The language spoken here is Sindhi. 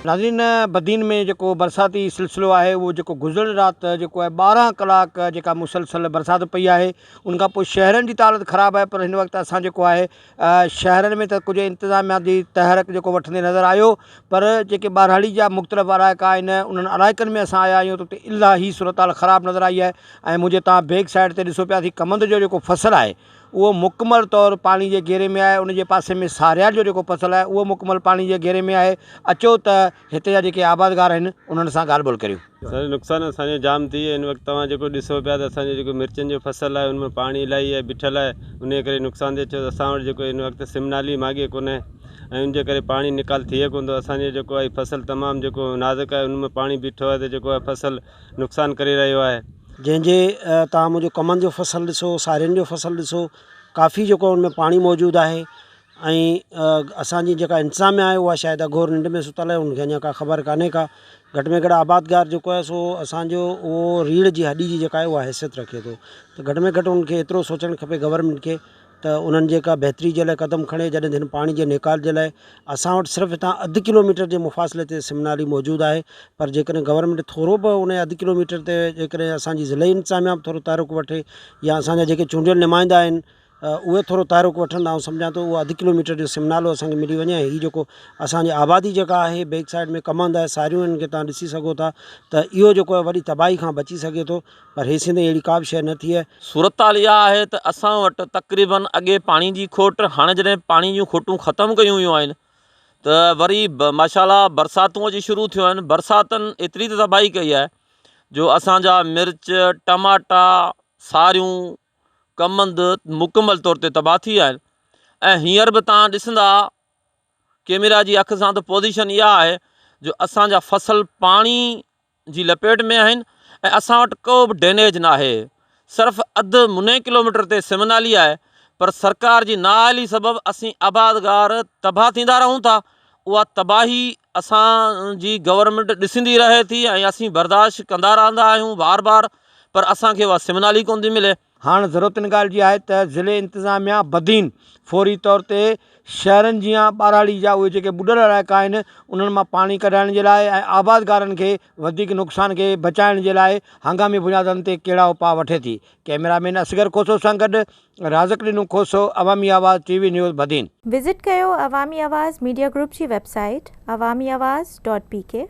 ناظرين بدين ۾ جيڪو برساتي سلسلو آهي اهو جيڪو گذريل رات جيڪو آهي 12 ڪلاڪ جيڪا مسلسل برسات پئي آهي ان کان پوء شهرن جي ته حالت خراب آهي پر هن وقت اسان جيڪو آهي شهرن ۾ ته ڪجهه انتظاميا جي تحرڪ جيڪو وٺندي نظر آيو پر جيڪي ٻهراڙي جا مختلف علائقا آهن انهن علائقن ۾ اسان آيا آهيون ته اتي الاهي صورتحال خراب نظر آئي آهي ۽ منهنجي تان بيڪ سائيڊ تي ڏسو پيا ٿي ڪمند جو جيڪو فصل آهي اهو مڪمل طور پاڻي جي گهيري ۾ آهي ان جي پاسي ۾ ساريال جو جيڪو فصل آهي اهو مڪمل پاڻي جي گهيري ۾ آهي اچو ته هتي جا جيڪي آبادگار آهن انهن سان ڳالهه ٻولهه ڪريون. سر نقصان اسان جو جام ٿي ويو هن وقت توهان جيڪو ڏسو پيا ته اسان جو جيڪو مرچن جو فصل آهي ان ۾ پاڻي الاهي آهي بيٺل آهي انهي ڪري نقصان ٿئي ڇو ته اسان وٽ جيڪو هن وقت سم نالي ماڳي ڪونهي ۽ ان جي ڪري پاڻي نيڪال ٿئي ڪونه ٿو اسان جو جيڪو آهي فصل تمام جيڪو نازڪ آهي ان ۾ پاڻي بيٺو آهي ته جيڪو آهي فصل نقصان ڪري رهيو آهي. جنهن جي توهان منهنجو ڪمند جو فصل ڏسو سارين جو فصل ڏسو ڪافي جيڪو ان ۾ پاڻي موجود آهي ۽ اسانجي جيڪا انتظاميا آهي اها شايد اگهور ننڊ ۾ ستل آهي ان کي اڃا ڪا خبر ڪانهي ڪا گهٽ ۾ گهٽ آبادگار جيڪو آهي سو اسانجو اهو ريڙهه جي هڏي جي جيڪا آهي اها حيثيت رکي ٿو ته گهٽ ۾ گهٽ ان کي ايترو سوچڻ کپي گورنمينٽ کي ته انهن جيڪا بهتري جي لاء قدم کڻي جڏهن هن پاڻي جي نيڪال جي لاء اسان وٽ صرف هتان اڌ ڪلو ميٽر جي مفاصلي تي سم نالي موجود آهي پر جيڪڏهن گورنمينٽ ٿورو به ان اڌ ڪلو ميٽر تي جيڪڏهن اسان جي ضلعي انتظاميا به ٿورو تحرڪ وٺي يا اسان جا جيڪي چونڊيل نمائندا آهن اهي ٿورو تحرڪ وٺن ته آئون سمجهان ٿو اهو اڌ ڪلو ميٽر جو سم نالو اسان کي ملي وڃي ۽ هي جيڪو اسان جي آبادي جيڪا آهي بيڪ سائيڊ ۾ ڪمند آهي ساريون آهن ان کي تان ڏسي سگهو ٿا ته اهو جيڪو آهي وڏي تباهي کان بچي سگهي ٿو پر هيسين تائين اهڙي ڪا به شيء نه ٿي آهي. صورتحال اها آهي ته اسان وٽ تقريبن اڳي پاڻي جي کوٽ هاڻي جڏهن پاڻي جون کوٽون ختم ڪيون ويون آهن ته وري ماشاء الله برساتون اچي شروع ٿيون آهن برساتن ايتري ته تباهي ڪئي آهي جو اسانجا مرچ ٽماٽا ساريون ڪمند مڪمل طور تي تباهه ٿي ويا آهن ۽ هينئر به تان ڏسندا ڪيميرا جي اک سان ته پوزيشن اها آهي جو اسانجا فصل پاڻي جي لپيٽ ۾ آهن ۽ اسان وٽ ڪو به ڊينيج ناهي صرف اڌ مني ڪلوميٽر تي سم نالي آهي پر سرڪار جي نااهلي سبب اسين آبادگار تباهه ٿيندا رهون ٿا اها تباهي اسان جي گورنمينٽ ڏسندي رهي ٿي ۽ اسين برداشت ڪندا رهندا آهيون بار بار پر اسان کي اها سم نالي ڪونه ٿي ملي. هاڻ ضرورت ان ڳالهه جي آهي ته ضلعي انتظاميا بدين فوري طور تي شهرن جيان ٻهراڙي جا اهي جيڪي ٻڏل علائقا آهن انهن مان پاڻي ڪڍائڻ جي لاء ۽ آبادگارن کي وڌيڪ نقصان کي بچائڻ جي لاء هنگامي بنيادن تي ڪهڙا اپاء وٺي ٿي. ڪئميرا مين اصغر کوسو سان گڏ رازق ڏنو Khoso, Awami Awaz T V news Badin. Visit ڪيو عوامي آواز ميڊيا گروپ جي website Awami Awaz dot P K.